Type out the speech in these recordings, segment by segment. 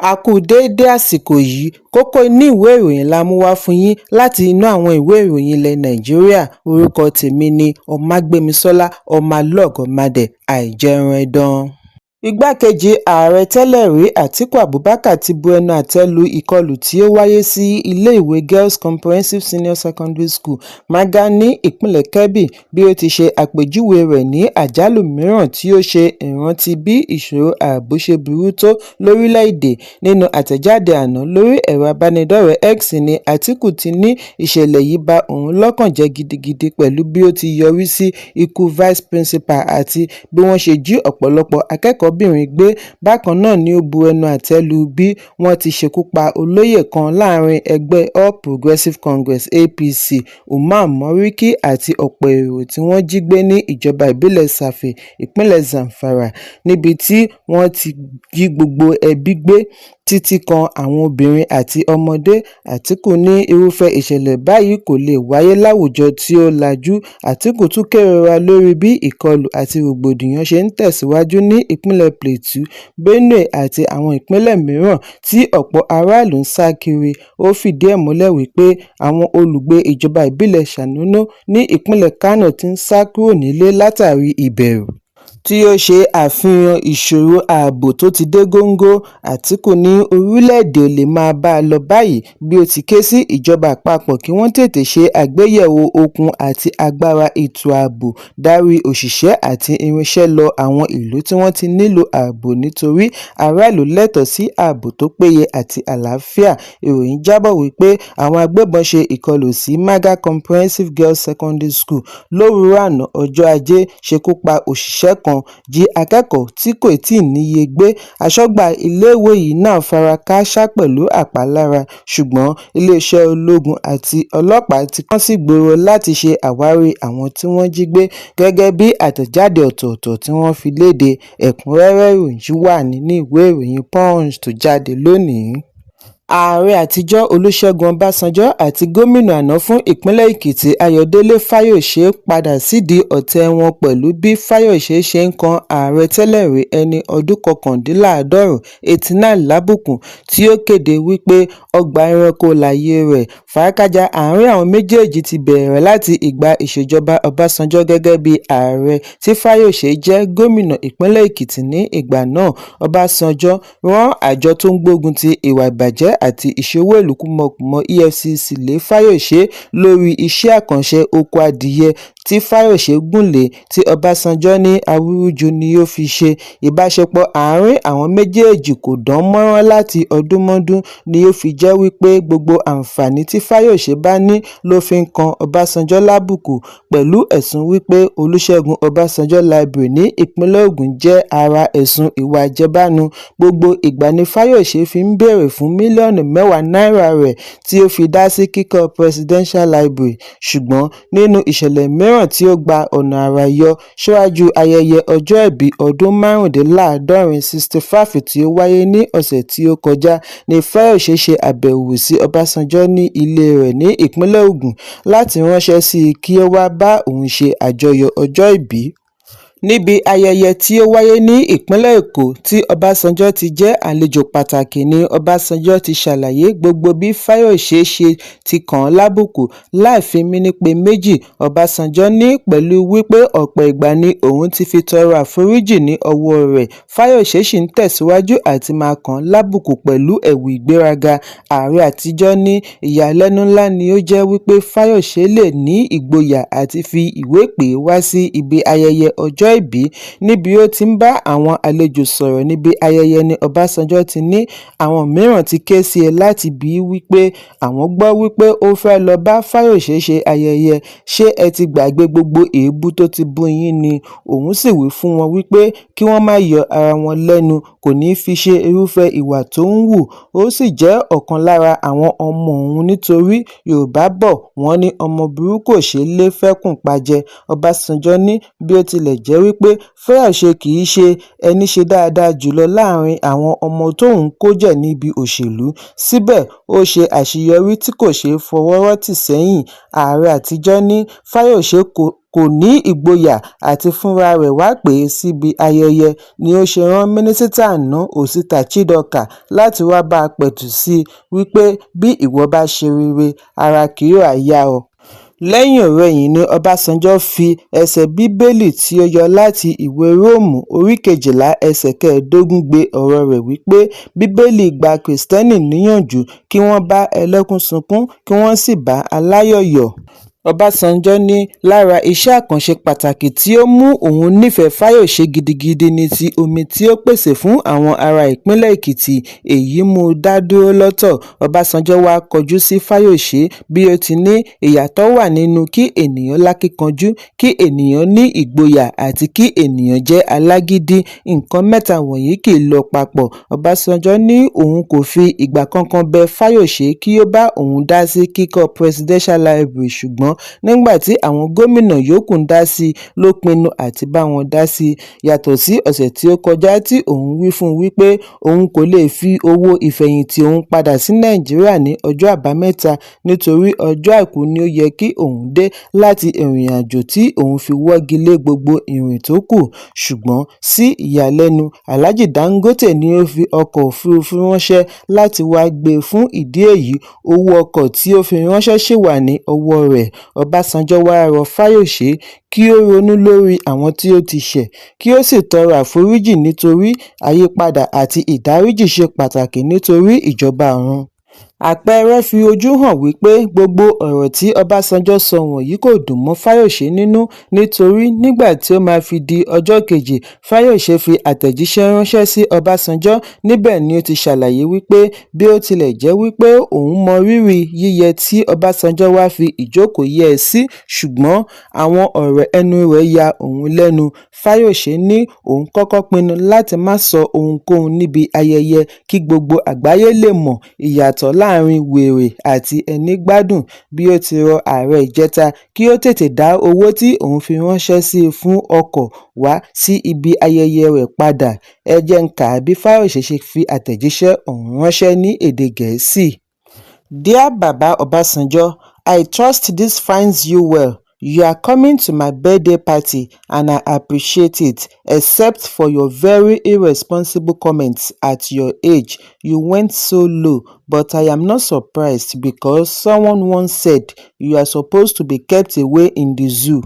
A kú déédé àsìkò yìí. Kókó inú ìwé ìròyìn la mú wá fún yín láti inú àwọn ìwé ìròyìn ilẹ̀ Nàìjíríà. Orúkọ tèmi ni Ọmágbémisọ́lá Ọmọlọ́gọ̀mádé Àìjẹunẹdàn. Igbákejì ààrẹ tẹ́lẹ̀ rí Àtiku Abubakar ti bu ẹnu àtẹ́ lu ìkọlù tí ó wáyé sí iléèwé Girls Comprehensive Senior Secondary School, Maga ní ìpínlẹ̀ Kebbi, bí ó ti ṣe àpèjúwe rẹ̀ ní àjálù mìíràn tí ó ṣe ìrántí bí ìṣòro ààbò ṣe burú tó lórílẹ̀-èdè. Nínú àtẹ̀jáde àná lórí ẹ̀rọ ìbánidọ́rẹ̀ẹ́ X ní Àtiku ti ní ìṣẹ̀lẹ̀ yìí ba òun lọ́kàn jẹ́ gidigidi pẹ̀lú bí ó ti yọrí sí ikú vice principal àti bí wọ́n ṣe jí ọ̀pọ̀lọpọ̀ akẹ́kọ̀ọ́bìnrin gbé. Bákan náà ni ó bu ẹnu àtẹ́ lu bí wọ́n ti ṣekú pa olóyè kan láàrin ẹgbẹ́ All Progressives Congress (APC), Umar Moriki, àti ọ̀pọ̀ èrò tí wọ́n jí gbé ní ìjọba ìbílẹ̀ Tsafe, ìpínlẹ̀ Zamfara, níbi tí wọ́n ti jí gbogbo ẹbí gbé títí kan àwọn obìnrin àti ọmọdé. Àtìkù ní irúfẹ́ ìṣẹ̀lẹ̀ báyìí kò lè wáyé láwùjọ tí ó lajú. Àtìkù tún kérora lórí bí ìkọlù àti rògbòdìyàn ṣe ń tẹ̀síwájú ní ìpínlẹ̀ Plateau, Benue àti àwọn ìpínlẹ̀ mìíràn tí ọ̀pọ̀ aráàlú ń sá kiri. Ó fìdí ẹ̀ múlẹ̀ wípé àwọn olùgbé ìjọba ìbílẹ̀ Shanunu ní ìpínlẹ̀ Kano ti ń sá kúrò nílé látàrí ìbẹ̀rù, tí ó ṣe àfihàn ìṣòro ààbò tó ti dé góńgó. Àtìkù ní orílẹ̀-èdè ò lè máa bá a lọ báyìí bí ó ti ké sí ìjọba àpapọ̀ kí wọ́n tètè ṣe àgbéyẹ̀wò okun àti agbára ètò ààbò, darí òṣìṣẹ́ àti irinṣẹ́ lọ àwọn ìlú tí wọ́n ti nílò ààbò nítorí aráàlú lẹ́tọ̀ọ́ sí ààbò tó péye àti àlàáfíà. Ìròyìn jábọ̀ wípé àwọn agbébọn ṣe ìkọlù sí Maga Comprehensive Girls Secondary School lówùúrọ̀ àná ọjọ́ Ajé, ṣekú pa òṣìṣẹ́ kan, jí akẹ́kọ̀ọ́ tí kò tíì níye gbé. Aṣọ́gbà iléèwé yìí náà fara kááṣá pẹ̀lú apá lára, ṣùgbọ́n iléeṣẹ́ ológun àti ọlọ́pàá ti kàn sígboro láti ṣe àwárí àwọn tí wọ́n jí gbé gẹ́gẹ́ bí àtẹ̀jáde ọ̀tọ̀ọ̀tọ̀ tí wọ́n fi léde. Ẹ̀kúnrẹ́rẹ́ ìròyìn yìí wà nínú ìwé ìròyìn Punch tó jáde lónìí. Ààrẹ àtijọ́ Olúṣẹ́gun Ọbásanjọ́ àti gómìnà àná fún ìpínlẹ̀ Èkìtì Ayọ̀dẹ̀lẹ̀ Fáyọ̀ṣe padà sídìí ọ̀tẹ̀ wọn pẹ̀lú bí Fáyọ̀ṣe ṣe ń kan ààrẹ tẹ́lẹ̀rí ẹni ọdún 89 89 lábùkù tí ó kéde wípé ọgbà ẹranko láyé rẹ̀. Fàákájàá àárín àwọn méjèèjì ti bẹ̀rẹ̀ láti ìgbà ìṣèjọba Ọbásanjọ́ gẹ́gẹ́ bí ààrẹ tí Fáyọ̀ṣe jẹ́ gómìnà ìpínlẹ̀ Èkìtì ní ìgbà náà. Ọbásanjọ́ rán àjọ tó ń gbógun ti ìwà ìbàjẹ́ àti ìṣowó-ìlú kúmọkùmọ EFCC lé Fáyọ̀ṣe lórí iṣẹ́ àkànṣe oko adìẹ tí Fáyọ̀ṣe gùn lé tí Ọbásanjọ́ ní awúrúju ni ó fi ṣe. Ìbáṣepọ̀ àárín àwọn méjèèjì kò dán mọ́rán láti ọdúnmọ́dún ni ó fi jẹ́ wípé gbogbo àǹfààní tí Fáyọ̀ṣe bá ní ló fi ń kan Ọbásanjọ́ lábùkù, pẹ̀lú ẹ̀sùn wípé Olúṣẹ́gun Ọbásanjọ́ Library ní ìpínlẹ̀ Ògùn jẹ́ ara ẹ̀sùn ìwà àjẹbánu. Gbogbo ìgbà ni Fáyọ̀ṣe fi ń béèrè fún mílíọ̀nù mẹ́wàá náírà rẹ̀ tí ó fi dá sí kíkọ́ Presidential Library. Ṣùgbọ́n nínú ìṣẹ̀lẹ̀ mìíràn tí ó gba ọ̀nà àrà yọ ṣíwájú ayẹyẹ ọjọ́ ìbí ọdún márùndínláàádọ́rin 65 tí ó wáyé ní ọ̀sẹ̀ tí ó kọjá ní Fáyọ̀ṣe ṣe àbẹ̀wò sí Ọbásanjọ́ ní ilé rẹ̀ ní ìpínlẹ̀ Ògùn láti ránṣẹ́ sí i kí ó wá bá òun ṣe àjọyọ̀ ọjọ́ ìbí. Níbi ayẹyẹ tí ó wáyé ní ìpínlẹ̀ Èkó tí Ọbásanjọ́ ti jẹ́ àlejò pàtàkì ní Ọbásanjọ́ ti ṣàlàyé gbogbo bí Fáyọ̀ṣe ṣe ti kàn án lábùkù láì fi míní pé méjì. Ọbásanjọ́ ní pẹ̀lú wípé ọ̀pọ̀ ìgbà ni òun ti fi tọrọ àforíjì ní ọwọ́ rẹ̀, Fáyọ̀ṣe ṣì ń tẹ̀síwájú àti máa kàn án lábùkù pẹ̀lú ẹ̀wù ìgbéraga. Ààrẹ àtijọ́ ní ìyàlẹ́nu ńlá ni ó jẹ́ wípé Fáyọ̀ṣe lè ní ìgboyà àti fi ìwé pè é wá sí ibi ayẹyẹ ọjọ́ ìbí. Níbi ó ti ń bá àwọn àlejò sọ̀rọ̀ níbi ayẹyẹ ní Ọbásanjọ́ ti ní àwọn mìíràn ti ké sí i láti bi í wípé àwọn gbọ́ wípé ó fẹ́ lọ bá Fáyọ̀ṣe ṣe ayẹyẹ, ṣé ẹ ti gbàgbé gbogbo èébú tó ti bú yín ni? Òun sì wí fún wọn wípé kí wọ́n má yọ ara wọn lẹ́nu, kò ní fi ṣe irúfẹ́ ìwà tó ń hù, ó sì jẹ́ ọ̀kan lára àwọn ọmọ òun nítorí Yorùbá bọ̀ wọ́n ní ọmọ burúkú ò ṣeé lé fẹ́kùn pa jẹ. Ọbásanjọ́ ní bí ó tilẹ̀ jẹ́ jẹ́ wípé Fáyọ̀ṣe kì í ṣe ẹni ṣe dáadáa jùlọ láàrin àwọn ọmọ tóun kó jẹ níbi òṣèlú, síbẹ̀ ó ṣe àṣeyọrí tí kò ṣeé fọwọ́ rọ́ tì sẹ́yìn. Ààrẹ àtijọ́ ní Fáyọ̀ṣe kò ní ìgboyà àti fúnra rẹ̀ wàá pè é síbi ayẹyẹ ni ó ṣe rán mínísítà àná Osita Chidoka láti wáá bá a pẹ̀tù sí i wípé bí ìwọ bá ṣe rere, ara kì yóò yá ọ. Lẹ́yìn-ọ̀-rẹyìn ni Ọbásanjọ́ fi ẹsẹ̀ Bíbélì tí ó yọ láti ìwé Róòmù orí 12 ẹsẹ̀ 15 gbé ọ̀rọ̀ rẹ̀ wí pé Bíbélì gba Kristẹni níyànjú kí wọ́n bá ẹlẹ́kún sunkún kí wọ́n sì bá aláyọ̀ yọ̀. Ọbásanjọ́ ní lára iṣẹ́ àkànṣe pàtàkì tí ó mú òun nífẹ̀ẹ́ Fáyọ̀ṣe gidigidi ní ti omi tí ó pèsè fún àwọn ará ìpínlẹ̀ Èkìtì, èyí mú un dá dúró lọ́tọ̀. Ọbásanjọ́ wàá kọjú sí Fáyọ̀ṣe bí ó ti ní ìyàtọ̀ wà nínú kí ènìyàn lákínkanjú, kí ènìyàn ní ìgboyà àti kí ènìyàn jẹ́ alágídí, nǹkan mẹ́ta wọ̀nyí kì í lọ papọ̀. Ọbásanjọ́ ní òun kò fi ìgbà kankan bẹ Fáyọ̀ṣe kí ó bá òun dá sí kíkọ́ Presidential Library, ṣùgbọ́n nígbà tí àwọn gómìnà yòókù ń dá sí i ló pinnu àti bá wọn dá sí i, yàtọ̀ sí ọ̀sẹ̀ tí ó kọjá tí òun wí fún un wípé òun kò lè fi owó ìfẹ̀yìntì òun padà sí Nàìjíríà ní ọjọ́ Àbámẹ́ta nítorí ọjọ́ Àìkú ni ó yẹ kí òun dé láti ìrìnàjò tí òun fi wọ́gi lé gbogbo ìrìn tó kù, ṣùgbọ́n sí ìyàlẹ́nu Alhaji Dangote ni ó fi ọkọ̀ òfurufú ránṣẹ́ láti wáá gbé e, fún ìdí èyí owó ọkọ̀ tí ó fi ránṣẹ́ ṣì wà ní ọwọ́ rẹ̀. Ọbásanjọ́ wáá rọ Fáyọ̀ṣe kí ó ronú lórí àwọn tí ó ti ṣẹ̀, kí ó sì tọrọ àforíjì nítorí àyípadà àti ìdáríjì ṣe pàtàkì nítorí ìjọba ọ̀run. Àpẹẹrẹ fi ojú hàn wípé gbogbo ọ̀rọ̀ tí Ọbásanjọ́ sọ wọ̀nyí kò dùn mọ́ Fáyọ̀ṣe nínú nítorí nígbà tí ó máa fi di ọjọ́ kejì, Fáyọ̀ṣe fi àtẹ̀jíṣẹ́ ránṣẹ́ sí Ọbásanjọ́, níbẹ̀ ni ó ti ṣàlàyé wípé bí ó tilẹ̀ jẹ́ wípé òun mọ rírì yíyẹ tí Ọbásanjọ́ wá fi ìjókòó yẹ́ ẹ sí, ṣùgbọ́n àwọn ọ̀rọ̀ ẹnu rẹ̀ ya òun lẹ́nu. Fáyọ̀ṣe ní òun kọ́kọ́ pinnu láti má sọ ohunkóhun níbi ayẹyẹ kí gbogbo àgbáyé lè mọ ìyàtọ̀ láàrin wèrè àti ẹní gbádùn, bí ó ti rọ ààrẹ ìjẹta kí ó tètè dá owó tí òun fi ránṣẹ́ sí i fún ọkọ̀ wá sí ibi ayẹyẹ rẹ̀ padà. Ẹ jẹ́ n kà á bí Fáyọ̀ṣe ṣe fi àtẹ̀jíṣẹ́ ọ̀hún ránṣẹ́ ní èdè Gẹ̀ẹ́sì. Dear Baba Obasanjo, I trust this finds you well. You are coming to my birthday party and I appreciate it, except for your very irresponsible comments. At your age, you went so low, but I am not surprised because someone once said you are supposed to be kept away in the zoo.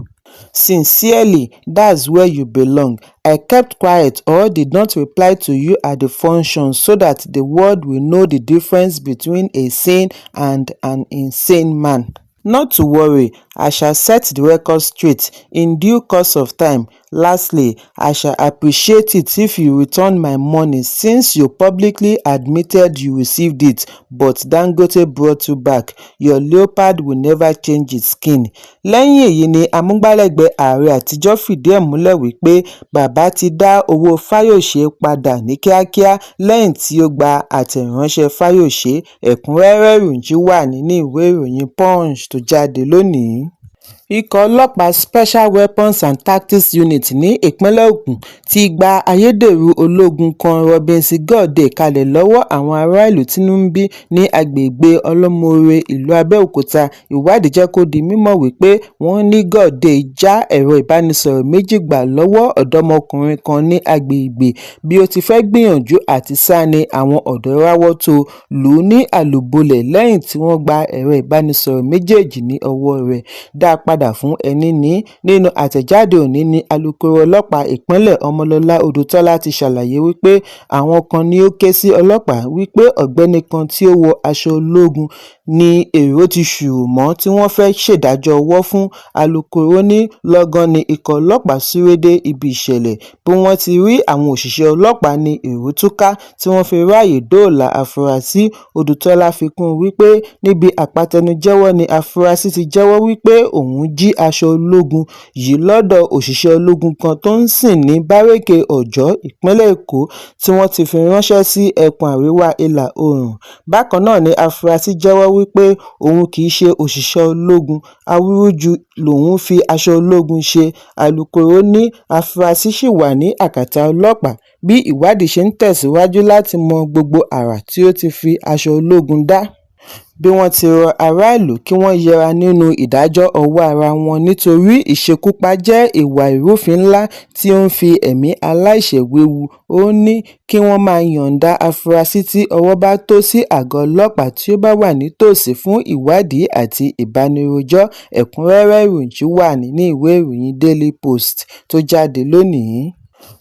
Sincerely, that's where you belong. I kept quiet or did not reply to you at the function so that the world will know the difference between a sane and an insane man. Not to worry, I shall set the record straight in due course of time. Lastly, I shall appreciate it if you return my money since you publicly admitted you received it but Dangote brought you back. Your leopard will never change its skin. Lẹ́yìn èyí ni amúgbálẹ́gbẹ̀ẹ́ ààrẹ àtijọ́ fìdí ẹ̀ múlẹ̀ wípé bàbá ti dá owó Fáyọ̀ṣe padà ní kíákíá lẹ́yìn tí ó gba àtẹ̀ránṣẹ́ Fáyọ̀ṣe. Ẹ̀kúnrẹ́rẹ́ ìròyìn wà nínú ìwé ìròyìn Punch tó jáde lónìí. Ikọ̀ ọlọ́pàá Special Weapons and Tactics Unit ní ìpínlẹ̀ Ogun ti gba ayédèrú ológun kan Robinson Godday kalẹ̀ lọ́wọ́ àwọn aráàlú tínú ń bí ní agbègbè Olomore, ìlú Abẹ́òkúta. Ìwádìí jẹ́ kó di mímọ̀ wípé wọ́n ní Godday já ẹ̀rọ ìbánisọ̀rọ̀ méjì gbà lọ́wọ́ ọ̀dọ́mọkùnrin kan ní agbègbè. Bí ó ti fẹ́ gbìyànjú àti sá ni àwọn ọ̀dọ́ ráwọ́ tó lù ú ní àlùbọ́lẹ̀ lẹ́yìn tí wọ́n gba ẹ̀rọ ìbánisọ̀rọ̀ méjèèjì ní ọwọ́ rẹ̀, dá a padà fún ẹni ní. Nínú àtẹ̀jáde òní ní alūkkóró ọlọ́pàá ìpínlẹ̀ Ọmọlọ́lá Odùtọ́lá ti ṣàlàyé wípé àwọn kan ní ó ké sí ọlọ́pàá wípé ọ̀gbẹ́ni kan tí ó wọ aṣọ ológun ní èrò ti ṣùrù mọ́ tí wọ́n fẹ́ẹ́ ṣèdájọ́ owó fún. Alūkkóró ní lọ́gán ní ikọ̀ ọlọ́pàá sáré dé ibi ìṣẹ̀lẹ̀, bí wọ́n ti rí àwọn òṣìṣẹ́ ọlọ́pàá ní èrò tú ká tí wọ́n fi ráàyè dóòlà àfúrásì. Odùtọ́lá fi kún un wípé níbi àpàtẹnujẹ́wọ́ ni àfúrásì ti jẹ́wọ́ wípé òun jí aṣọ ológun yìí lọ́dọ̀ òṣìṣẹ́ ológun kan tó ń sìn ní bárékè ọjọ́ ìpínlẹ̀ Èkó tí wọ́n ti fi ránṣẹ́ sí ẹkùn àríwá ìlà oòrùn. Bákan náà ni àfúrásì jẹ́wọ́ wípé òun kì í ṣe òṣìṣẹ́ ológun, awúrúju lòun fi aṣọ ológun ṣe. Alūkkóró ní àfúrásì ṣì wà ní akátá ọlọ́pàá bí ìwádìí ṣe ń tẹ̀síwájú láti mọ gbogbo àrà tó ti fi aṣọ ológun dá. Bí wọ́n ti rọ aráàlú kí wọ́n yẹra nínú ìdájọ́ ọwọ́ ara wọn nítorí ìṣekúpá jẹ́ ìwà ìrúfin ńlá tí ó ń fi ẹ̀mí aláìṣẹ̀ wewu. Ó ní kí wọ́n máa yọ̀ǹda àfúrásì tí ọwọ́ bá tó sí àgọ́ ọlọ́pàá tí ó bá wà nítòsí fún ìwádìí àti ìbánirojọ́. Ẹ̀kúnrẹ́rẹ́ ìròyìn wà nínú ìwé ìròyìn Daily Post tó jáde lónìí.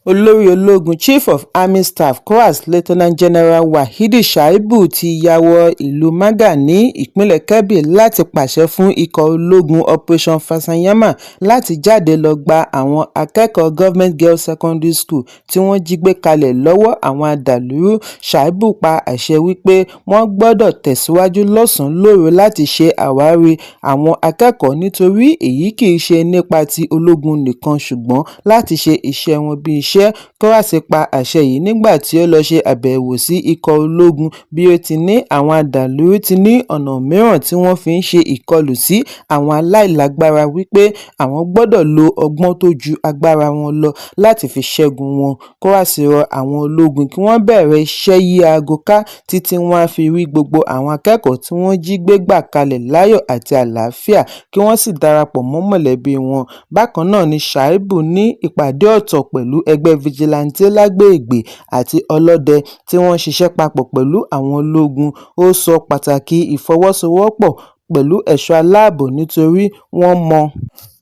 Olórí ológun Chief of Army Staff COAS Lieutenant General Waheed Shaibu ti ya wọ ìlú Maga ní ìpínlẹ̀ Kebbi láti pàṣẹ fún ikọ̀ ológun Operation Fansanyama láti jáde lọ gba àwọn akẹ́kọ̀ọ́ Government Girls Secondary School tí wọ́n jí gbé kalẹ̀ lọ́wọ́ àwọn adàlúrú. Shaibu pa àṣẹ wípé wọ́n gbọ́dọ̀ tẹ̀síwájú lọ́sàn-án lóru láti ṣe àwárí àwọn akẹ́kọ̀ọ́ nítorí èyí kì í ṣe nípa ti ológun nìkan ṣùgbọ́n láti ṣe iṣẹ́ wọn bí iṣẹ́. COAS pa àṣẹ yìí nígbà tí ó lọ́ọ́ ṣe àbẹ̀wò sí ikọ̀ ológun bí ó ti ní àwọn adàlúrú ti ní ọ̀nà mìíràn tí wọ́n fi ń ṣe ìkọlù sí àwọn aláìlágbára wípé àwọn gbọ́dọ̀ lo ọgbọ́n tó ju agbára wọn lọ láti fi ṣẹ́gun wọn. COAS rọ àwọn ológun kí wọ́n bẹ̀rẹ̀ iṣẹ́ yí aago ká títí wọ́n á fi rí gbogbo àwọn akẹ́kọ̀ọ́ tí wọ́n jí gbé gbà kalẹ̀ láyọ̀ àti àlàáfíà kí wọ́n sì darapọ̀ mọ́ mọ̀lẹ́bí wọn. Bákan náà ni Shaibu ní ìpàdé ọ̀tọ̀ pẹ̀lú ẹgbẹ́ fìjìláńtẹ́ lágbègbè àti ọlọ́dẹ tí wọ́n ń ṣiṣẹ́ papọ̀ pẹ̀lú àwọn ológun. Ó sọ pàtàkì ìfọwọ́sowọ́pọ̀ pẹ̀lú ẹ̀ṣọ́ aláàbò nítorí wọ́n mọ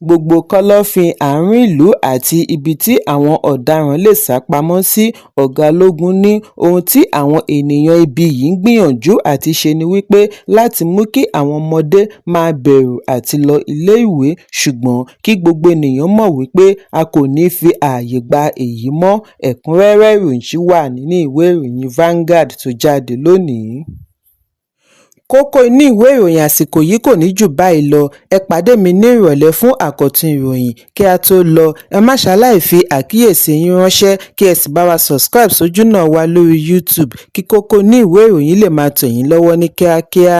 gbogbo kọ́lọ́fín àárín ìlú àti ibi tí àwọn ọ̀daràn lè sá pamọ́ sí. Ọ̀gá ológun ní ohun tí àwọn èèyàn ibi yìí ń gbìyànjú àti ṣe ni wípé láti mú kí àwọn ọmọdé máa bẹ̀rù àti lọ iléèwé, ṣùgbọ́n kí gbogbo ènìyàn mọ̀ wípé a kò ní í fi ààyè gba èyí mọ́. Ẹ̀kúnrẹ́rẹ́ ìròyìn wà nínú ìwé ìròyìn Vanguard tó jáde lónìí. Kókó inú ìwé ìròyìn àsìkò yìí kò ní jù báyìí lọ. Ẹ pàdé mi ní ìrọ̀lẹ́ fún àkọ́tún ìròyìn. Kí a tó lọ, ẹ má ṣaláì fi àkíyèsí yín ránṣẹ́ kí ẹ sì bá wa subscribe sójúnà wa lórí YouTube kí kókó inú ìwé ìròyìn lè máa tẹ̀ yín lọ́wọ́ ní kíákíá.